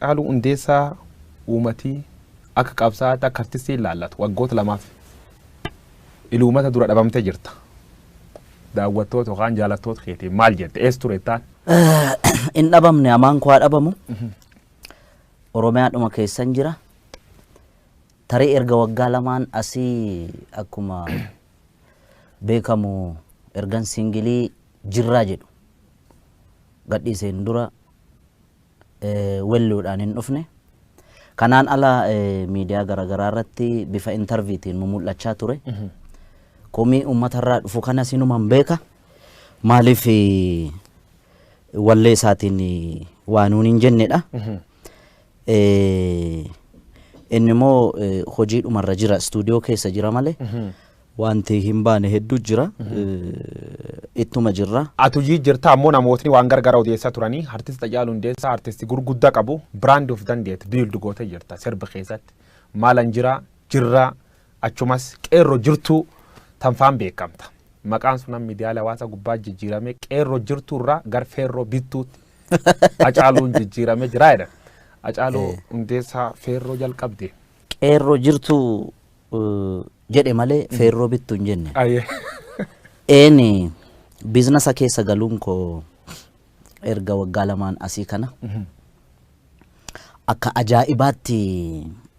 Hacaaluu Hundeessaa uummatii akka qabsaa'aatti akka artistii ilaallatu waggoota lamaaf iluumata dura dhabamtee jirta. Daawwattoota yookaan jaalattoota keetiin maal jette, eessa ture taan? In dhabamne, amaan koo haa dhabamu. Oromiyaadhuma keessan jira. Tarii erga waggaa 2n asii akkuma beekamu ergan single "Jirraa" jedhu gadhiiseen dura welluudhaan hin dhufne. Kanaan ala miidiyaa garaagaraa irratti bifa interviewtiin mul'achaa ture. Komii uummatarraa dhufu kanas inuman beeka. Maaliif wallee isaatiin waa nuun hin jennedha. Inni immoo hojiidhumarra jira, istuudiyoo keessa jira malee wanti hin baane hedduu jira. Ittuma jirra. Ati hojii jirta, ammoo namootni waan gargaara odeessaa turanii artist Hacaaluu Hundeessaa artistii gurguddaa qabu, brand of dandeet build gootee jirta sirba keessatti. Maalan jira jirra, achumas qeerroo jirtuu tanfaan beekamta. Maqaan sun miidiyaalee hawaasaa gubbaa jijjiirame, qeerroo jirtuu irraa gar feerroo bittuutti Hacaaluun jijjiirame jira jedhan. Hacaaluu Hundeessaa feerroo jalqabde. Qeerroo jirtuu jedhe malee feerroo bittuu hin jenne. Eeni, business keessa galuun koo erga waggaa 2n asii kana akka ajaa'ibaatti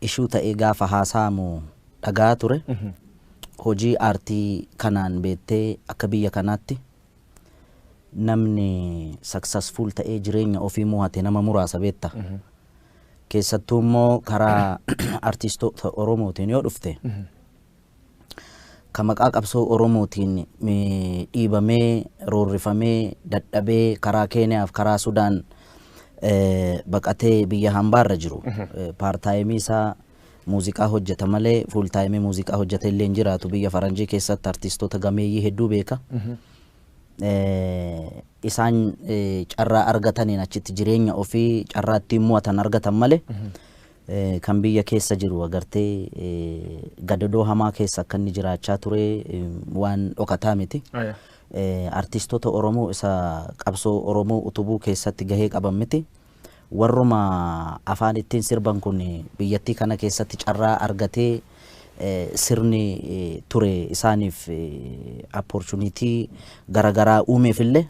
ishuu ta'ee gaafa haasa'amu dhagaa ture. Hojii aartii kanaan beektee akka biyya kanaatti namni successful ta'ee jireenya ofii mo'ate nama muraasa, beekta. Keessattuu immoo karaa artistoota Oromootiin yoo dhufte, ka maqaa qabsoo Oromootiin dhiibamee, roorrifamee, dadhabee karaa Keeniyaaf karaa Sudaan baqatee biyya hambaarra jiru. Part-time isaa muuziqaa hojjeta malee full time muuziqaa hojjete illee hin jiraatu. Biyya faranjii keessatti artistoota gameeyyii hedduu beeka. Isaan carraa argataniin achitti jireenya ofii carraa ittiin mo'atan argatan malee kan biyya keessa jiru agartee gadadoo hamaa keessa akka inni jiraachaa ture waan dhokataa miti. Artistoota Oromoo isa qabsoo Oromoo utubuu keessatti gahee qaban miti. Warruma afaan ittiin sirban kun biyyattii kana keessatti carraa argatee sirni ture isaaniif opportunity garaagaraa uumeefillee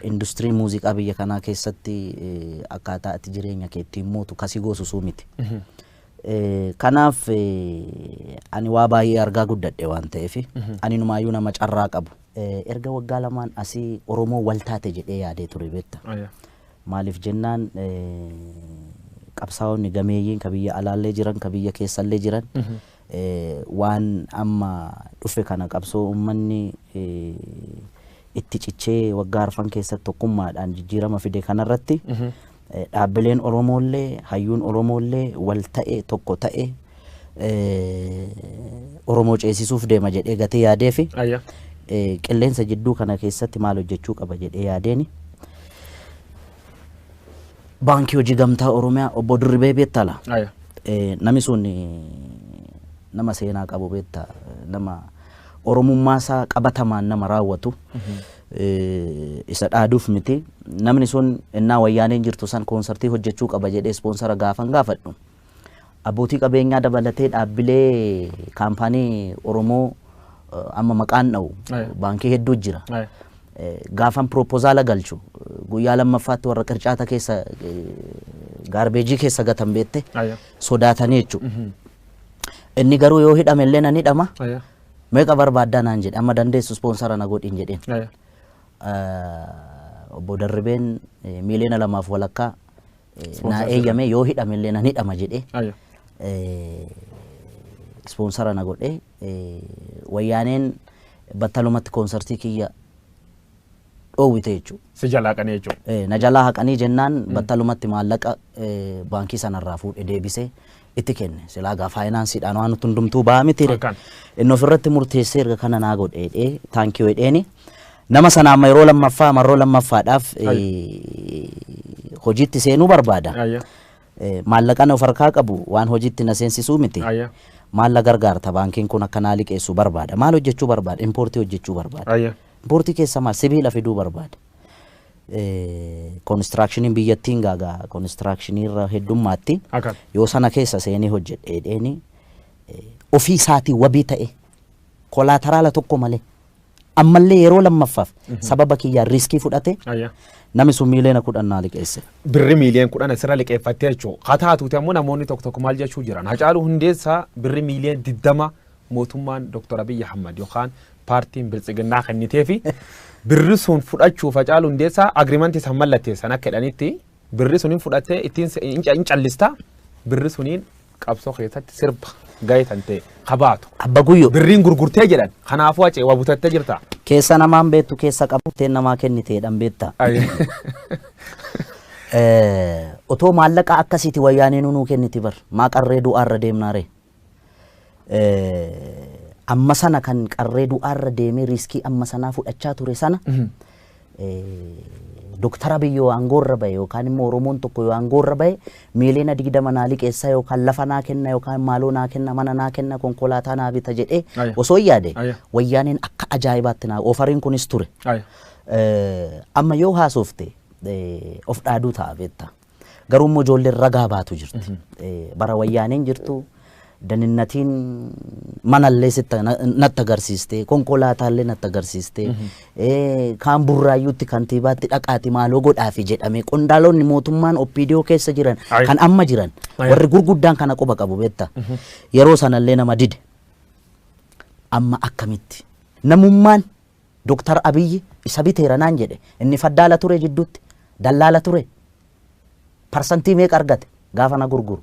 industirii muuziqaa biyya kanaa keessatti akkaataa itti jireenya kee ittiin mootu kasii goosisuu miti. Kanaaf ani waa baay'ee argaa guddadhe waan ta'eef ani numaayyuu nama carraa qabu. Erga waggaa 2n asii Oromoo wal taate jedhee yaadee ture, beekta. Maaliif jennaan, qabsaa'onni gameeyyiin ka biyya alaallee jiran, ka biyya keessallee jiran, waan amma dhufe kana, qabsoo uummanni itti cichee waggaa 4 keessatti tokkummaadhaan jijjiirama fide kanarratti dhaabbileen Oromoollee, hayyuun Oromoollee wal ta'e, tokko ta'e Oromoo ceesisuuf deema jedhee gatee yaadee fi qilleensa jidduu kana keessatti maal hojjechuu qaba jedhee yaadeeni. Baankii Hojii Gamtaa Oromiyaa, obbo Dirribee beektala. Namni sun nama seenaa qabu, beekta, nama Oromummaa isaa qabatamaan nama raawwatu, isa dhaaduuf miti. Namni sun innaa wayyaaneen jirtu san koonsartii hojjechuu qaba jedhee sponsor gaafan gaafadhu. Abbootii qabeenyaa dabalatee dhaabbilee kaampaanii Oromoo amma maqaan dha'u baankii hedduu jira. Gaafan proposal galchu guyyaa lammaffaatti warra qircaata keessa, garbage keessa gatan, beette, sodaatanii jechuudha. Inni garuu yoo hidhame illee nan hidhama. Meeqa barbaaddaa naan jedhe, amma dandeessu sponsor na godhin jedheen. Obbo Darribeen 2.5 miiliyoona naa eeyyame, yoo hidhame illee nan hidhama jedhee sponsor na godhe. Wayyaaneen battalumatti koonsartii kiyya dhoowwite jechuudha. Si jalaa haqanii jechuudha. Na jalaa haqanii jennaan battalumatti maallaqa baankii sanarraa fuudhe deebisee itti kenne. Silaa gaa faayinaansiidhaan waan nuti hundumtuu ba'aa miti. Inni ofirratti murteessee erga kana naa godhe, thank you jedheeni. Nama sana amma yeroo lammaffaa, marroo lammaffaadhaaf hojiitti seenuu barbaada. Maallaqa of harkaa qabu waan hojiitti na seensisuu miti. Maal gargaarta, baankiin kun akka naa liqeessuu barbaada. Maal hojjechuu barbaada? Import hojjechuu barbaada. Import keessa maal? Sibiila fiduu barbaada. Konistiraakshiniin biyyattiin gaagaa konistiraakshiniirra heddummaatti yoo sana keessa seenee hojjedhe dheeni ofii isaatii wabii ta'e, collateral tokko malee, ammallee yeroo lammaffaaf sababa kiyyaan risk fudhate, namni sun 10 miiliyoona naa liqeesse. Birri 10 miiliyoona asirra liqeeffattee jechuudha. Haa taatuuti ammoo namoonni tokko tokko maal jechuu jiran? Hacaaluu Hundeessaa birri 20 miiliyoona mootummaan Dr. Abiyyi Ahmad yookaan paartiin Biltsiginnaa kennitee fi birri sun fudhachuuf Hacaaluu Hundeessaa agreement san mallatteessan akka jedhanitti birri suniin fudhattee ittiin hin callista, birri suniin qabsoo keessatti sirba gahee tan ta'e kabaatu. Abba Guyyoo. Birriin gurgurtee jedhan, kanaafuu Hacee waa butattee jirta. Keessa namaan beektu, keessa qabuttee namaa kenniteedhaan beekta. Otoo maallaqa akkasiiti wayyaanee nuu kenniti bar maa qarree du'aarra deemnaare? Amma sana kan qarree du'aarra deemee risk amma sanaa fudhachaa ture sana, Dooktar Abiy yoo aangoorra bahe yookaan immoo Oromoon tokko yoo aangoorra bahe 20 miiliyoona naa liqeessa yookaan lafa naa kenna yookaan maaloo naa kenna, mana naa kenna, konkolaataa naa bita jedhee osoo hin yaade wayyaaneen akka ajaa'ibaatti naa offeriin kunis ture. Amma yoo haasofte of dhaaduu ta'a beekta. Garuu immoo ijoolleen ragaa baatu jirti. Bara wayyaaneen jirtu daninnatiin manallee sitti natti agarsiiste, konkolaataallee natti agarsiiste, kaan Burraayyuutti kantiibaatti dhaqaati maaloo godhaafi jedhame, qondaalonni mootummaan OPDO keessa jiran kan amma jiran warri gurguddaan kana quba qabu beekta. Yeroo sanallee nama dide. Amma akkamitti namummaan Dooktar Abiyyi isa biteera naan jedhe? Inni faddaala ture, jidduutti dallaala ture, parsantii meeqa argate gaafa na gurguru?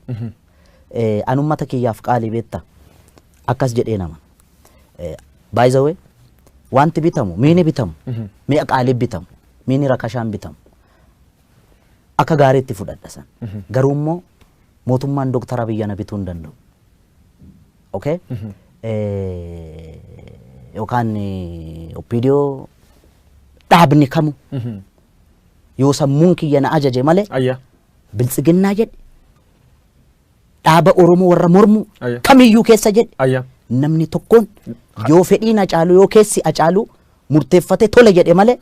An ummata kiyyaaf qaalii beekta, akkas jedhee nama. By the way, wanti bitamu, miini bitamu mi'a qaalii bitamu, miini rakashaan bitamu, akka gaariitti fudhadha san. Garuu immoo mootummaan Dooktar Abiyyi na bituu hin danda'u. Okay? Yookaan OPDO dhaabni kamu yoo sammuun kiyya na ajaje malee Biltsiginnaa jedhe, dhaaba Oromoo warra mormu kamiyyuu keessa jedhe, namni tokkoon yoo fedhiin Hacaaluu, yoo keessi Hacaaluu murteeffate tole jedhe malee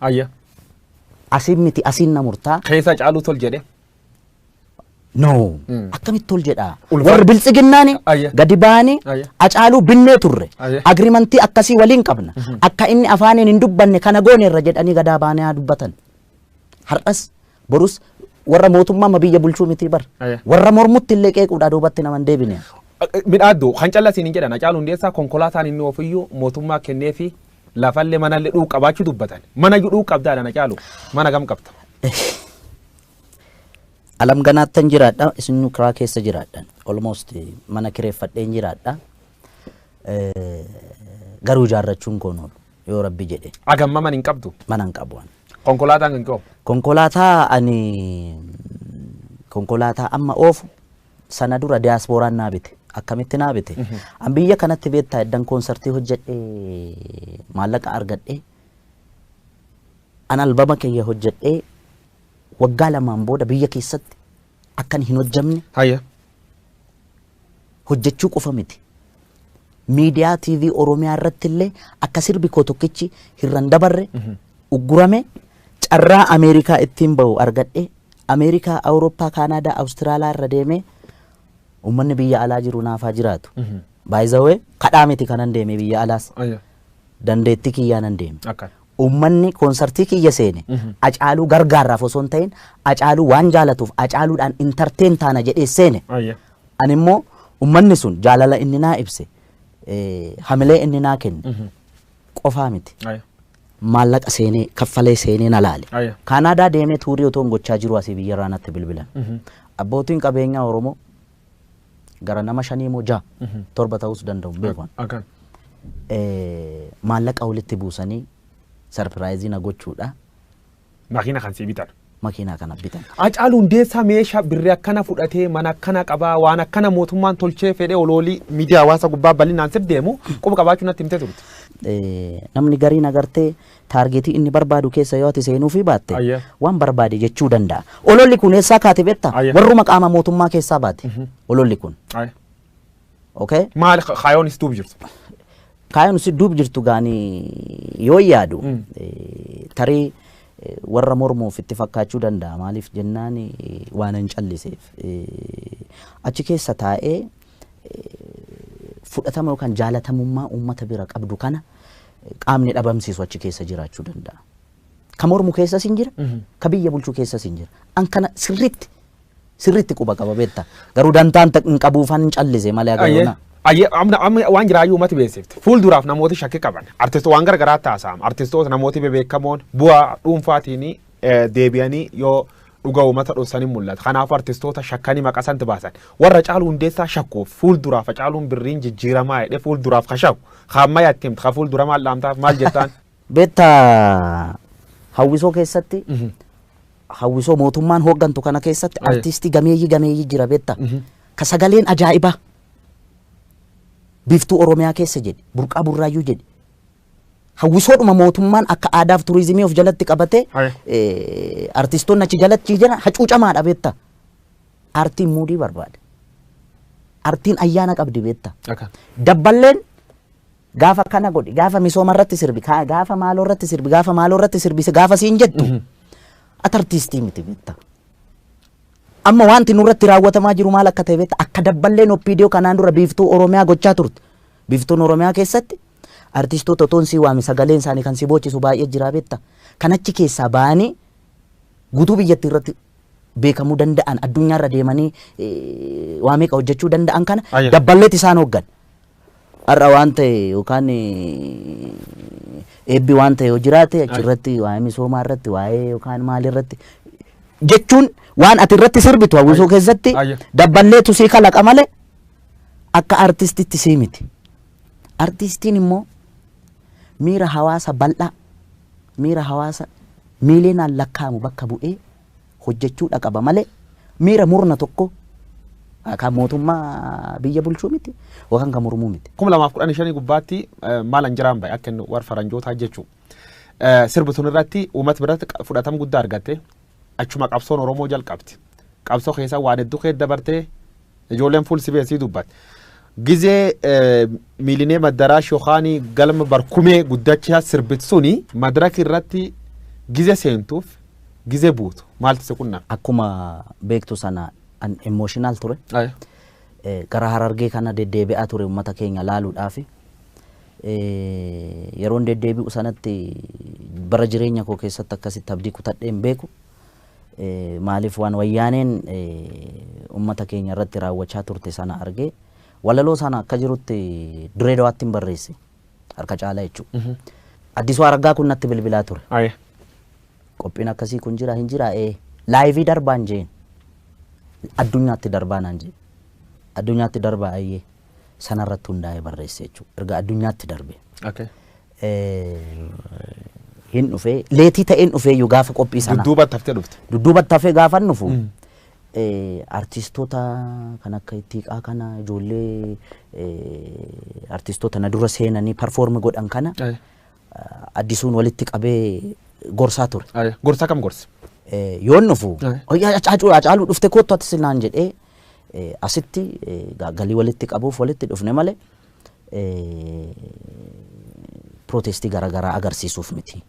asiin miti, asiin na murtaa. Keessa Hacaaluu tol jedhe. No. Akkamitti tol jedhaa? Warri Biltsiginnaani gadi ba'anii Hacaaluu binnee turre. Agreement akkasii waliin qabna. Akka inni afaaniin hin dubbanne kana gooneerra jedhanii gadaa ba'anii haa dubbatan. Har'as borus warra mootummaa amma biyya bulchuu miti bar. Warra mormutti illee qeequudha duubatti nama hin deebine. Midhaaddu kan callasiin hin jedhan, Hacaaluu Hundeessaa konkolaataan inni ofiyyuu mootummaa kenneefi lafallee manallee dhuu qabaachuu dubbatan. Mana iyyuu dhuu qabdaadha Hacaaluu. Mana gam qabda? Alam ganaattan jiraadha, isin kiraa keessa jiraadha. Almost mana kireeffadheen jiraadha. Garuu ijaarrachuun koon oolu yoo Rabbi jedhe. Agamma mana hin qabdu. Mana hin qabu ani. Konkolaataan kan qabu. Konkolaataa, ani konkolaataa amma oofu sana dura diyaaspooraan naa bite. Akkamitti naa bite? An biyya kanatti beektaa, eddan koonsartii hojjedhee maallaqa argadhee, an albama kiyya hojjedhee waggaa 2n booda biyya keessatti akkan hin hojjamne, hojjechuu qofa miti. Miidiyaa TV Oromiyaa irratti illee akka sirbi koo tokkichi hirran dabarre uggurame, carraa Ameerikaa ittiin bahu argadhe, Ameerikaa, Awurooppaa, Kaanaadaa, Awustiraaliyaa irra deemee uummanni biyya alaa jiru naafaa jiraatu. By the way, kadhaa miti kanan deeme biyya alaas, dandeettii kiyyaa nan deeme. Uummanni koonsartii kiyya seene Hacaaluu gargaarraaf osoo hin ta'in Hacaaluu waan jaalatuuf, Hacaaluudhaan entertain taana jedhee seene. Ani immoo uummanni sun jaalala inni naa ibse, hamilee inni naa kenne qofaa miti. Maallaqa seenee kaffalee seenee na laale. Kaanaadaa deemee tour otoo hin gochaa jiru asii biyyarraa natti bilbilan. Abbootiin qabeenyaa Oromoo gara nama shanii moo ja'a, torba ta'uus danda'u hin beeku. Maallaqa walitti buusanii surprise na gochuudha. Makiina kan sii bitan. Makiinaa kana bitan. Hacaaluu Hundeessaa meeshaa birrii akkana fudhatee mana akkana qabaa, waan akkana mootummaan tolchee fedhee oloolii miidiyaa hawaasa gubbaa bal'inaan sir deemu quba qabaachuu natti himtee turte. Namni gariin agartee target inni barbaadu keessa yoo ati seenuufii baatte waan barbaade jechuu danda'a. Ololli kun eessaa kaate beektaa? Warruma qaama mootummaa keessaa baate ololli kun. Okay? Maali kaayoon is duub jirtu? Kaayoon si duub jirtu gaanii yoo yaadu tarii Warra mormuuf itti fakkaachuu danda'a. Maaliif jennaan waan hin calliseef. Achi keessa taa'ee fudhatama yookaan jaalatamummaa uummata bira qabdu kana qaamni dhabamsiisu achi keessa jiraachuu danda'a. Ka mormu keessas hin jira, ka biyya bulchuu keessas hin jira. An kana sirriitti sirriitti quba qaba beekta. Garuu dantaan hin qabuufan hin callise malee agaruu. Ayyee, amma waan jiraayyuu uummati beeksifte. Fuulduraaf namooti shakkii qaban. Artistoota waan garagaraa taasisam. Artistoota namooti bebeekamoon bu'aa dhuunfaatiin deebi'anii yoo dhuga uummata dhoksanii mul'ata. Kanaafuu artistoota shakkanii maqaa sanatti baasan. Warra Caaluu Hundeessaa shakkuuf fuulduraaf Caaluun birriin jijjiiramaa jedhee fuulduraaf ka shakku. Ka ammayyaa itti himta. Ka fuuldura maal dhaamtaaf maal jettaan? Beektaa, hawwisoo keessatti, hawwisoo mootummaan hooggantu kana keessatti artistii gameeyyii gameeyyii jira beektaa. Ka sagaleen ajaa'ibaa. Biiftuu Oromiyaa keessa jedhi, Burqaa Burraayyuu jedhi. Hawwisoodhuma mootummaan akka aadaaf turizimii of jalatti qabatee artistoonni achi jalatti jiran hacuucamaadha beektaa. Aartiin muudii barbaada. Aartiin ayyaana qabdi beektaa. Dabballeen gaafa kana godhi, gaafa misooma irratti sirbi, gaafa maaloo irratti sirbi, gaafa maaloo irratti sirbi, gaafa siin jettu ati artiistii miti beektaa. Amma wanti nurratti raawwatamaa jiru maal akka ta'e beektaa? Akka dabballeen OPDO kanaan dura Biiftuu Oromiyaa gochaa turte. Biiftuun Oromiyaa keessatti artistoota otoon sii waame sagaleen isaanii kan si boochisu baay'ee jira beektaa. Kan achi keessaa ba'anii guutuu biyyattii irratti beekamuu danda'an, addunyaarra deemanii waa meeqa hojjechuu danda'an kana dabballeet isaan hooggan. Har'a waan ta'e yookaan eebbi waan ta'e yoo jiraate achirratti waa'ee misoomaa irratti, waa'ee yookaan maal irratti jechuun waan ati irratti sirbitu hawwisoo keessatti dabballeetu sii kalaqa malee akka artistitti sii miti. Artistiin immoo miira hawaasa bal'aa, miira hawaasa miiliyoonaan lakkaa'amu bakka bu'ee hojjechuudha qaba malee miira murna tokko kan mootummaa biyya bulchuu miti yookaan kan mormuu miti. 2015 gubbaatti maal jiraan bahe akka inni warra faranjootaa jechuu. Sirbi sun irratti uummata biratti fudhatama guddaa argatte, achuma qabsoon Oromoo jalqabdi. Qabsoo keessa waan hedduu keessa dabartee ijoolleen fuul sibeessii dubbatte. Gizee miilinee adaraash yookaan galma barkumee guddachaa sirbit suni madaraka irratti gizee seentuuf gizee buutu maaltu si qunname? Akkuma beektu sana an emotional ture. Gara Harargee kana deddeebi'aa ture uummata keenya laaluudhaafi. Yeroon deddeebi'u sanatti bara jireenya koo keessatti akkasitti abdii kutadhee hin beeku. Maaliif waan wayyaaneen uummata keenya irratti raawwachaa turte sana argee walaloo sana akka jirutti Dirree Dawaatti hin barreesse harka caalaa jechuudha. Addisuu Araggaa kun natti bilbilaa ture. Qophiin akkasii kun jira hin jira, live darbaan jeen, addunyaatti darbaa naan jeen, addunyaatti darbaa, ayyee, sanarratti hundaa'ee barreesse jechuudha. Erga addunyaatti darbe. Hin dhufee, late ta'een dhufee iyyuu gaafa qophii sana. Dudduubatti haftee dhufte. Dudduubatti hafee gaafa dhufu artistoota kan akka Ittiiqaa kana, ijoollee artistoota na dura seenanii perform godhan kana Addisuun walitti qabee gorsaa ture. Gorsaa kam gorse? Yoon dhufu "Acaaluu dhufte, kottu ati" naan jedhee, asitti galii walitti qabuuf walitti dhufne malee protestii garaagaraa agarsiisuuf miti.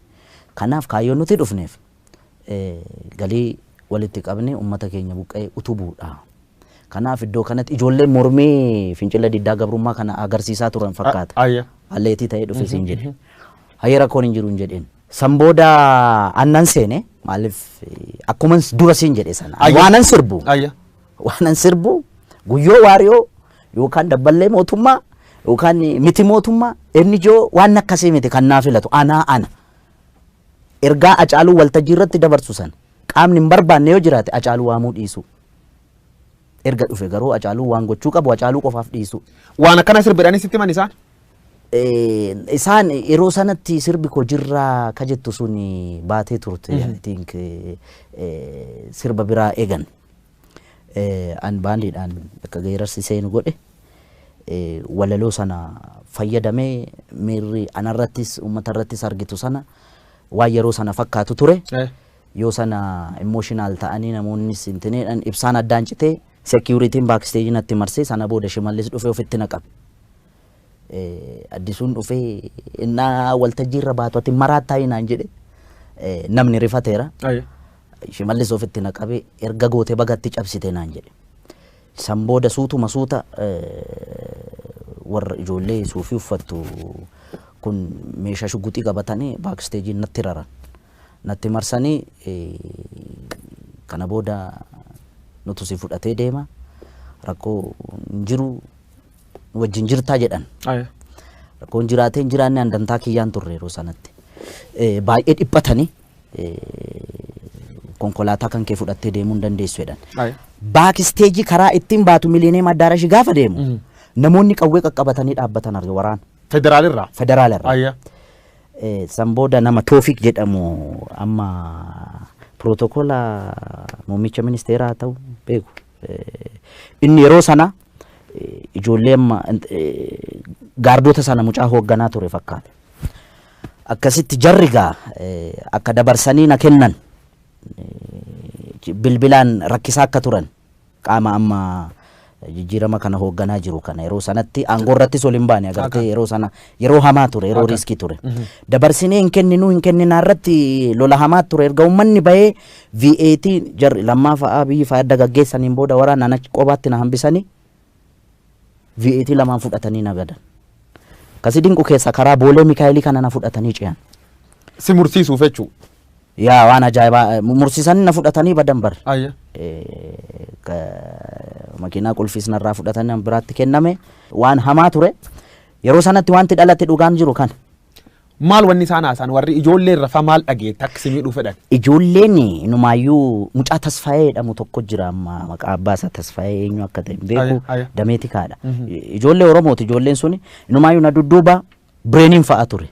Kanaaf kaayyoon nuti dhufneef galii walitti qabne uummata keenya buqqee utubuudha. Kanaaf iddoo kanatti ijoolleen mormii fincila diddaa gabrummaa kana agarsiisaa turan fakkaata. Late ta'ee dhufe siin jedhe. Hayyee, rakkoon hin jiru hin jedheen. San booda annan seene, maaliif akkuma dura siin jedhe sana waanan sirbu. Waanan sirbu Guyyoo Waariyoo yookaan dabballee mootummaa yookaan miti mootummaa NGO waan akkasii miti kan naa filatu anaa ana. Ergaa Acaaluu waltajjii irratti dabarsu sana qaamni hin barbaanne yoo jiraate Acaaluu waamuu dhiisu. Erga dhufe garuu Acaaluu waan gochuu qabu Acaaluu qofaaf dhiisu. Waan akkana sirbidhanii sitti himan isaan? Isaan yeroo sanatti sirbi koo jirraa ka jettu sun baatee turte, I think sirba biraa eegan. An baandiidhaan akka geerarsi seenu godhe, walaloo sana fayyadamee miirri anarrattis uummata irrattis argitu sana waan yeroo sana fakkaatu ture. Yoo sana emotional ta'anii namoonnis intineedhaan ibsaan addaan citee securityn backstage natti marsee, sana booda Shimallis dhufee ofitti na qabe. Addisuun dhufee innaa waltajjii irra baatu ati maraattaa naan jedhe. Namni rifateera. Shimallis ofitti na qabee, "Erga gootee bagatti cabsite," naan jedhe. San booda suutuma suuta warra ijoollee suufii uffattu kun meeshaa shuguxii qabatanii backstage natti raran. Natti marsanii, "Kana booda nutu si fudhatee deema, rakkoo hin jiru, wajjin jirtaa," jedhan. Rakkoon jiraatee hin jiraanne andantaa kiyyaan turre yeroo sanatti. Baay'ee dhiphatanii, "Konkolaataa kan kee fudhattee deemuu hin dandeessu," jedhan. Backstage karaa ittiin baatu Miliineem Addaarashi gaafa deemu namoonni qawwee qaqqabatanii dhaabbatan arge, waraana. Federaalirraa. Federaalarraa. San booda nama Toofik jedhamu, amma pirootokola muummicha ministeeraa ta'u beeku. Inni yeroo sana ijoollee amma gaardota sana mucaa hoogganaa ture fakkaata. Akkasitti jarri gaa akka dabarsanii na kennan bilbilaan rakkisaa akka turan, qaama amma jijjiirama kana hoogganaa jiru kana yeroo sanatti aangoo irrattis ol hin baane agartee, yeroo sana yeroo hamaa ture, yeroo risk ture. Dabarsinee hin kenninuu, hin kenninaa irratti lola hamaa ture. Erga uummanni bahee VAT jarri lammaa fa'aa biyyi fa'aa adda gaggeessaniin booda waraanaan achi qobaatti na hambisanii VAT lamaan fudhatanii na gadan. Akkasii dinqu keessa karaa Boolee Mikaayilii kana na fudhatanii ce'an. Si mursiisuuf jechuu. Yaa, waan ajaa'ibaa, mursiisanii na fudhatanii badan bar. Makiinaa qulfiis narraa fudhatanii nama biraatti kenname. Waan hamaa ture. Yeroo sanatti wanti dhalate dhugaan jiru kana. Maal wanni isaan haasa'an, warri ijoollee irra fa maal dhageette akka si miidhuu fedhan? Ijoolleen inumaayyuu mucaa Tasfaayee jedhamu tokko jira, amma maqaa abbaa isaa Tasfaayee eenyu akka ta'e hin beeku, dameeti kaadha. Ijoollee Oromooti ijoolleen suni, inumaayyuu na dudduuba bireeniin fa'a ture.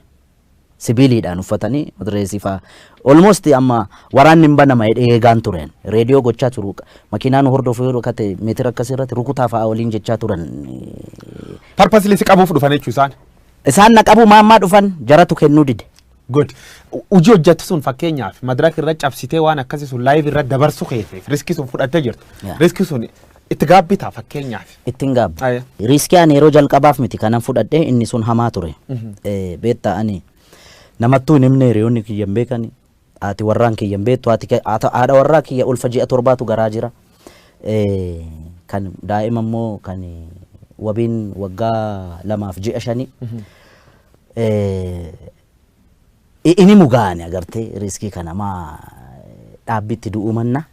Sibiiliidhaan uffatanii madireesii fa'a. Almost amma waraanni hin banama jedhee eegaan tureen. Reediyoo gochaa turu. Makiinaan hordofu yeroo kate meetira akkasii irratti rukutaa fa'a waliin jechaa turan. Purposely si qabuuf dhufan jechuu isaan. Isaan na qabu maammaa dhufan, jaratu kennuu dide. Good. Hojii hojjettu sun, fakkeenyaaf madaraka irra cabsitee waan akkasii sun live irra dabarsu keeteef risk sun fudhattee jirtu. Risk sun itti gaabbitaa fakkeenyaaf? Ittiin gaabba. Risk ani yeroo jalqabaaf miti kanan fudhadhee, inni sun hamaa ture. Beektaa, ani namattuu hin himne, hiriyoonni kiyya hin beekani. Haati warraan kiyya hin beektu, haadha warraa kiyya ulfa ji'a 7tu garaa jira. Kan daa'ima immoo kan wabiin waggaa 2 fi ji'a 5. Inni mugaane agartee risk kana maa dhaabbitti du'uu manna.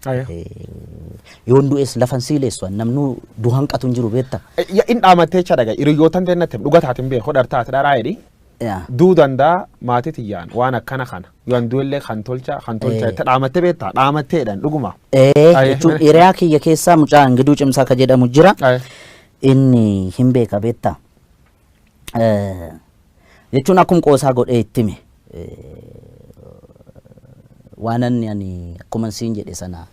Yoon du'es lafan siileessu, namnu du'an qatu hin jiru, beekta. In dhaamattee jecha dhaga hiriyootan teennatti dhuga taatin beeku hodhar taate dharaa jedhi. Duu danda'a maatii tiyyaan waan akkana kana yoon du'ellee kan tolcha kan tolcha itti dhaamattee beektaa, dhaamatteedhaan dhuguma. Jechuun hiriyaa kiyya keessaa mucaa Ingiduu Cimsaa ka jedhamu jira. Inni hin beeka, beektaa. Jechuun akkum qoosaa godhee itti hime. Waan ani akkuma siin jedhe sana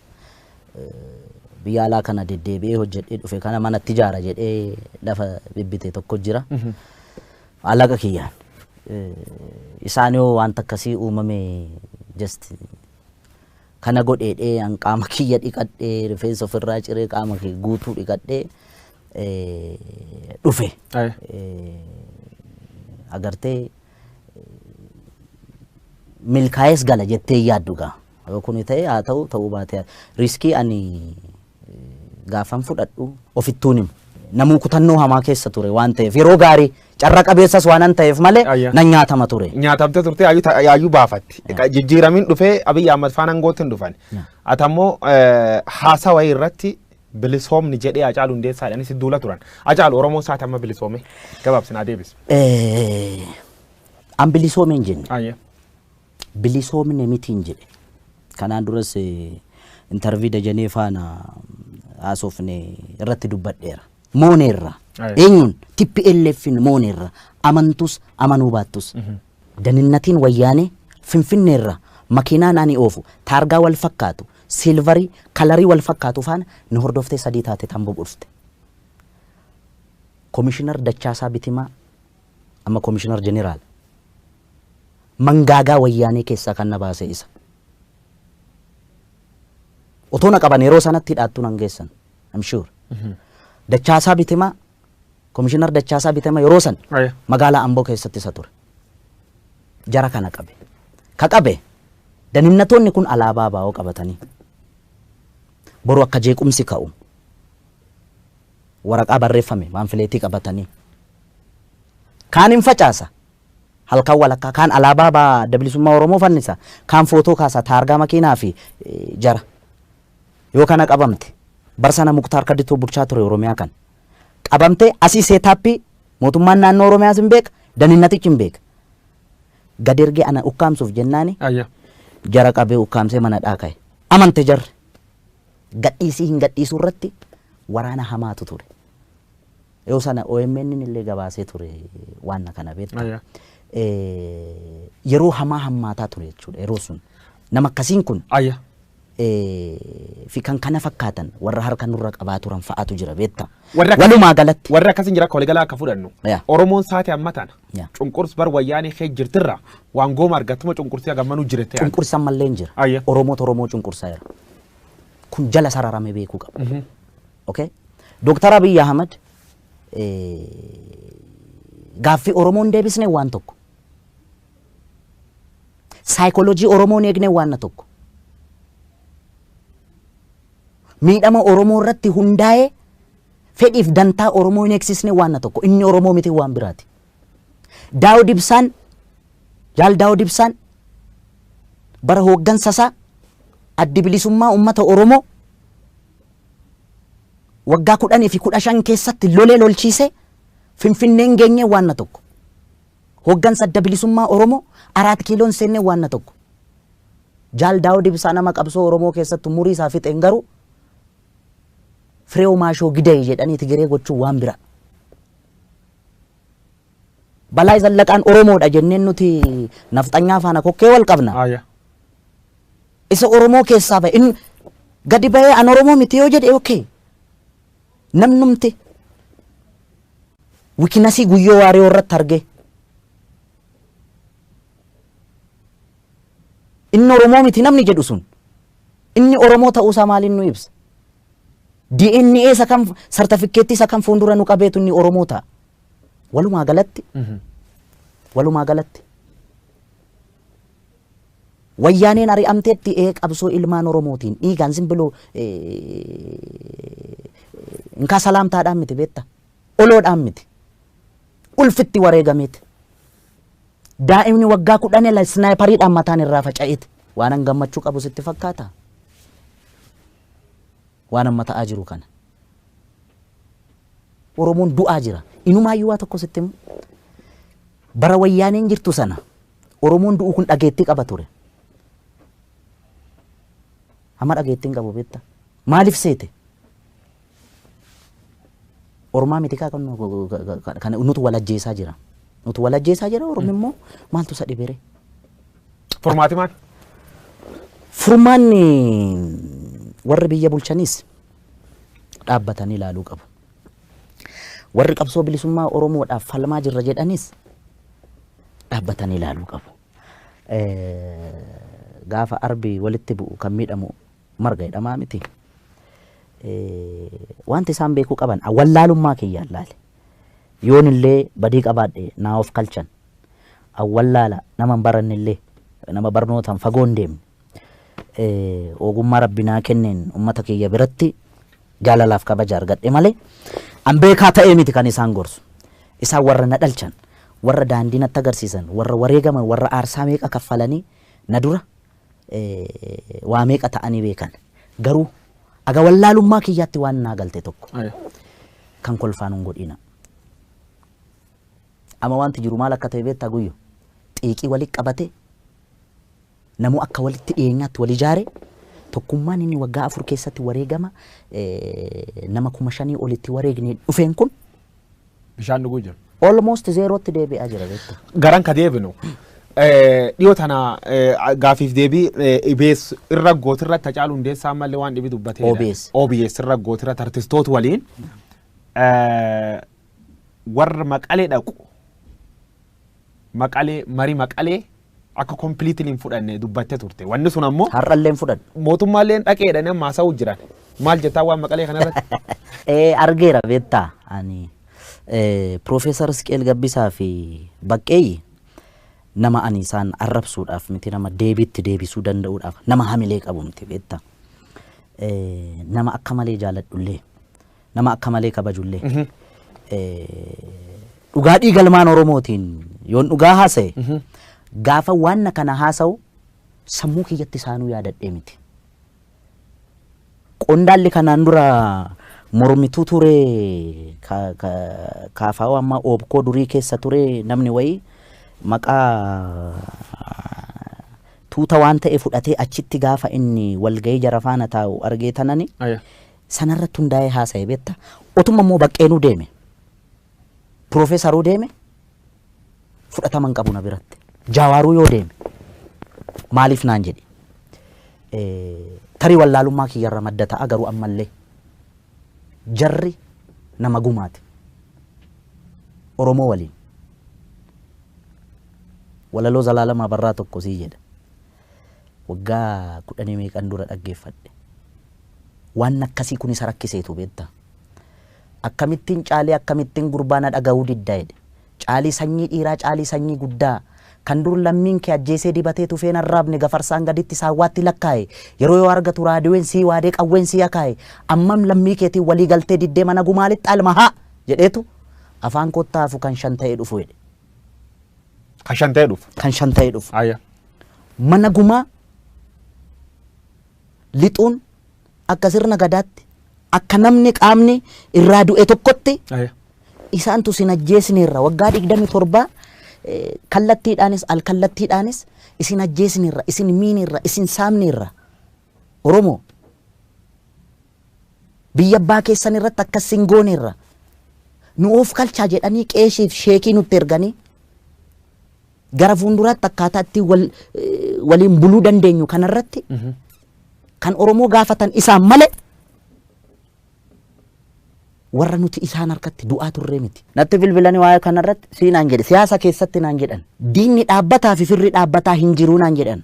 biyya alaa kana deddeebi'ee hojjedhee dhufe kana manatti ijaara jedhee lafa bibbite tokko jira. Alaqa kiyyaan. Isaan yoo wanta akkasii uumame just kana godheedhee an qaama kiyya dhiqadhee, rifeensa ofirraa ciree, qaama kiyya guutuu dhiqadhee dhufe. Agartee milkaa'ees gala jettee yaaddu gaa. Yoo kuni ta'e haa ta'u, ta'uu baate risk ani gaafan fudhadhu ofittuun himu. Namuu kutannoo hamaa keessa ture waan ta'eef, yeroo gaarii carra qabeessas waan ta'eef malee nan nyaatama ture. Nyaatamte turte, yaayyuu baafatti. Jijjiiramiin dhufee Abiyyi Ahmad faana aangootti hin dhufan. Ati ammoo haasaa wayii irratti bilisoomni jedhee Hacaaluu Hundeessaadhaan si duula turan. Hacaalu Oromoo isaati amma bilisoome? Gabaabsinaa deebis. An bilisoome hin jenne. Bilisoomne miti hin jedhe. Kanaan duras interview Dajanee faana haasofne irratti dubbadheera. Mooneerra. Eenyuun? TPLFin mooneerra. Amantus amanuu baattus. Daninnatiin wayyaanee Finfinneerra makiinaan ani oofu taargaa wal fakkaatu, silver color wal fakkaatu faana nu hordoftee sadii taate tamboo dhufte. Komishinar Dachaasaa Bitimaa, amma komishinar jeneraal, mangaagaa wayyaanee keessaa kan na baase isa. Otoo na qaban yeroo sanatti hidhaattuu nan geessan. I'm sure. Dachaasaa Bitimaa, komishinar Dachaasaa Bitimaa yeroo san magaalaa Amboo keessatti isa ture. Jara kana qabe. Ka qabe Daninnatoonni kun alaabaa ABO qabatanii boru akka jeequmsi ka'u waraqaa barreeffame paanfileetii qabatanii kaan hin facaasa halkan walakkaa, kaan alaabaa Adda Bilisummaa Oromoo fannisa, kaan footoo kaasa taargaa makiinaa fi jara. Yoo kana qabamte barsana Muktaar Kaditoo bulchaa ture Oromiyaa kan qabamte asii seetaappii mootummaan naannoo Oromiyaas hin beeka, daninnatichi hin beeka. Gad ergee ana ukkaamsuuf jennaani jara qabee ukkaamsee mana dhaaka'e. Amante jarri gadhiisii hin gadhiisuu irratti waraana hamaatu ture. Yoo sana OMN illee gabaasee ture waan kana beekta. Yeroo hamaa hammaataa ture jechuudha yeroo sun. Nama akkasiin kun fi kan kana fakkaatan warra harka nurra qabaa turan fa'aatu jira beekta. Walumaa galatti. Warra akkasiin jira akka waliigalaa akka fudhannu. Oromoon saate amma tana. Cunqursi bar wayyaanee kee jirtirra waan gooma argattuma cunqursii hagammanuu jirte. Cunqursan mallee hin jira. Oromoota Oromoo cunqursaa jira. Kun jala sararame beekuu qaba. Okay? Dooktar Abiyyi Ahmad gaaffii Oromoon deebisne waan tokko. Saayikooloojii Oromoon eegne waan tokko. Miidhama Oromoo irratti hundaa'ee fedhiif dantaa Oromoo hin eegsisne waan tokko. Inni Oromoo miti waan biraati. Daawud Ibsaan, Jaal Daawud Ibsaan bara hooggansa isaa addi bilisummaa uummata Oromoo waggaa 10 fi 15 keessatti lolee lolchiise Finfinneen geenye waan tokko. Hooggansa adda bilisummaa Oromoo 4 kiiloon seenne waan tokko. Jaal Daawud Ibsaa nama qabsoo Oromoo keessatti umurii isaa fixeen garuu Fireew Maashoo Gidee jedhanii Tigiree gochuu waan bira. Balaa Zallaqaan Oromoodha jenneen nuti nafxanyaa faana kokkee wal qabna. Isa Oromoo keessaa ba'e inni gadi ba'ee an Oromoo miti yoo jedhe okay. Namnumti wikinasii guyyoo waaree irratti arge. Inni Oromoo miti namni jedhu sun inni Oromoo ta'uusaa maaliin nu ibsa? DNA isa kan sartifikeettii isa kan fuuldura nu qabeetu inni Oromoo ta'a. Walumaa galatti walumaa galatti wayyaaneen ari'amteetti qabsoo ilmaan Oromootiin dhiigaan simbiloo inkaa salaamtaadhaan miti beekta oloodhaan miti ulfitti wareegameeti. Daa'imni waggaa 10 snaayipariidhaan mataan irraa faca'eeti. Waan an gammachuu qabu sitti fakkaata? Waan amma ta'aa jiru kana. Oromoon du'aa jira. Inumaayyuu waa tokko sitti himu. Bara wayyaaneen jirtu sana Oromoon du'u kun dhageettii qaba ture. Amma dhageettii hin qabu beekta. Maaliif seete? Ormaa miti kaa kan nutu walajjeesaa jira. Nutu walajjeesaa jira Oromo immoo maaltu isa dhibere? Furmaati maal? Furmaanni warri biyya bulchanis dhaabbatanii ilaaluu qabu. Warri qabsoo bilisummaa Oromoodhaaf falmaa jirra jedhanis dhaabbatanii ilaaluu qabu. Gaafa arbi walitti bu'u kan miidhamu marga jedhamaa miti. Wanti isaan beekuu qaban wallaalummaa kiyyaan laale. Yoon illee badii qabaadhe naa of kalchan. Awwallaala nama hin baranne illee nama barnootaan fagoo hin deemne. Ogummaa rabbi naa kenneen uummata kiyya biratti jaalalaaf kabaja argadhe malee an beekaa ta'ee miti kan isaan gorsu. Isaan warra na dhalchan, warra daandii natti agarsiisan, warra wareegaman, warra aarsaa meeqa kaffalanii na dura waa meeqa ta'anii beekan. Garuu aga wallaalummaa kiyyaatti waan naa galte tokko kan kolfaan hin godhina. Amma wanti jiru maal akka ta'e beektaa guyyo? Xiiqii walitti qabate namu akka walitti dhiyeenyaatti wal ijaare tokkummaan inni waggaa 4 keessatti wareegama nama 5,000 olitti wareegne dhufeen kun bishaan dhuguu jira. Almost zeerootti deebi'aa jira beektaa. Garan ka deebinu dhiyoo tana gaafiif deebii OBS irra gootirra Haacaaluu Hundeessaa ammallee waan dhibi dubbatee. OBS. OBS irra gootirra artistoota waliin warra Maqalee dhaqu Maqalee marii Maqalee akka completely hin fudhanne dubbattee turte. Wanni sun ammoo har'allee hin fudhanne. Mootummaallee dhaqeedhaan amma haasa'uu jiran. Maal jettaa waan Maqalee kanarratti? Argeera beektaa ani Piroofeesar Isqeel Gabbisaa fi Baqqeeyyi Nama ani isaan arrabsuudhaaf miti, nama deebiitti deebisuu danda'uudhaaf nama hamilee qabu miti beektaa. Nama akka malee jaaladhullee, nama akka malee kabajullee. Dhugaa dhiigalmaan Oromootiin yoon dhugaa haasa'e, gaafa waan kana haasa'u sammuu kiyyatti isaanuu yaadadhee miti. Qondaalli kanaan dura mormituu ture, kaafaa'oo amma oobkoo durii keessa ture, namni wayii maqaa tuuta waan ta'e fudhatee achitti gaafa inni walgahii jara faana taa'u argee tanani sanarratti hundaa'ee haasa'e beekta. Otuma immoo baqqeenuu deeme, piroofeesaruu deeme, fudhatama hin qabu na biratti. Jaawaaruu yoo deeme maaliif naan jedhe. Tarii wallaalummaa kiyyarra madda ta'a, garuu ammallee jarri nama gumaati. Oromoo waliin. Walaloo Zalaalamaa Barraa tokko sii jedha. Waggaa 10 meeqan dura dhaggeeffadhe. Waan akkasii kun isa rakkiseetu beekta. Akkamittiin caalee, akkamittiin gurbaana dhaga'uu didda jedhe. Caalii sanyii dhiiraa, caalii sanyii guddaa. Kan dur lammiin kee ajjeesee dibatee tufeen arraabne, gafarsaan gaditti saawwaatti lakkaa'e. Yeroo yoo argatu raadiyoon sii waadee qawween sii akaa'e. Ammam lammii keetiin walii galtee diddee mana gumaalitti alma haa jedheetu afaan kottaafu kan 5 ta'ee dhufu jedhe. Kan 5 ta'ee dhufu. Kan 5 ta'ee dhufu. Mana gumaa lixuun akka sirna gadaatti, akka namni qaamni irraa du'e tokkotti, isaantu sin ajjeesneerra waggaa 27, kallattiidhaanis alkallattiidhaanis isin ajjeesneerra, isin miineerra, isin saamneerra. Oromoo biyya abbaa keessan irratti akkas sin gooneerra, nu of kalchaa jedhanii qeeshiif sheekii nutti erganii gara fuulduraatti akkaataa itti waliin buluu dandeenyu kanarratti kan Oromoo gaafatan isaan malee warra nuti isaan harkatti du'aa turree miti. Natti bilbilanii waa'ee kanarratti sii naan jedhe, siyaasa keessatti naan jedhan. Diinni dhaabbataa fi firri dhaabbataa hin jiruu naan jedhan.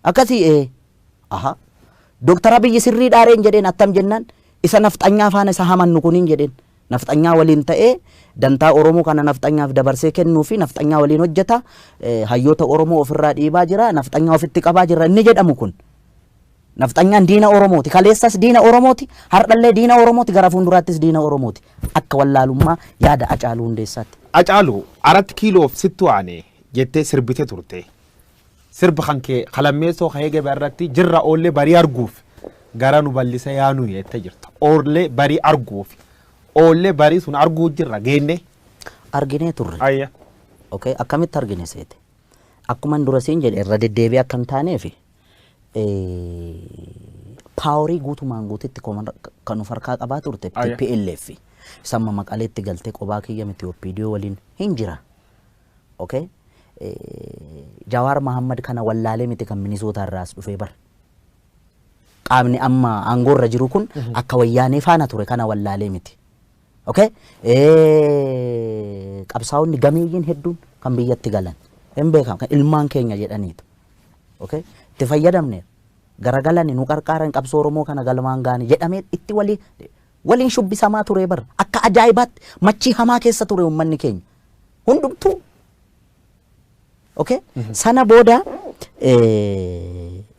Akkasii aha Dooktar Abiyyi sirrii dhaareen jedheen, attam jennaan isa nafxanyaa faana isa hamannu kuniin jedheen. Nafxanyaa waliin ta'ee dantaa Oromoo kana nafxanyaaf dabarsee kennuu fi nafxanyaa waliin hojjeta, hayyoota Oromoo ofirraa dhiibaa jira, nafxanyaa ofitti qabaa jira inni jedhamu kun. Nafxanyaan diina Oromooti. Kaleessas diina Oromooti. Har'allee diina Oromooti. Gara fuulduraattis diina Oromooti. Akka wallaalummaa yaada Hacaaluu Hundeessaatti. Hacaaluu, 4 kiiloof sittu aane jettee sirbite turte. Sirba kan kee kalammeessoo ka'ee gabaa irratti jirra oollee barii arguuf gara nu bal'isa yaanu jettee jirta. Oollee barii arguuf. Oollee barii sun arguu jirra geenne. Arginee turre. Okay, akkamitti argine seete? Akkuma dura siin jedhe, irra deddeebi'ee akka hin taaneefi paaworii guutumaan guututti kan of harkaa qabaa turte TPLF. Samma Maqaleetti galtee qobaa kiyya miti, OPDO waliin hin jira. Okay? Jawaar Mahammad kana wallaalee miti kan Minisootaa irraa as dhufee bara. Qaamni amma aangoorra jiru kun akka wayyaanee faana ture kana wallaalee miti. Okay? Qabsaa'onni gameeyyiin hedduun kan biyyatti galan hin beekamu, kan ilmaan keenya jedhaniitu. Okay? Itti fayyadamne garagalani nu qarqaaran, qabsoo Oromoo kana galmaan gaane jedhamee itti waliin shubbisamaa ture bara. Akka ajaa'ibaatti machii hamaa keessa ture uummanni keenya. Hundumtuu. Okay? Sana booda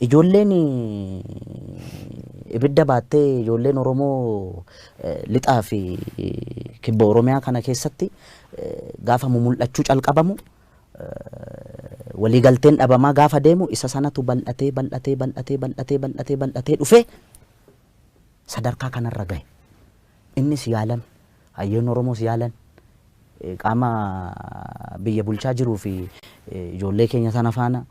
ijoolleen ibidda baattee, ijoolleen Oromoo lixaa fi kibba Oromiyaa kana keessatti gaafa mumul'achuu calqabamu, waliigalteen dhabamaa gaafa deemu, isa sanatu bal'atee bal'atee bal'atee bal'atee bal'atee bal'atee dhufee sadarkaa kanarra gahe. Innis yaalan, hayyoonni Oromoos yaalan, qaama biyya bulchaa jiruu fi ijoollee keenya sana faana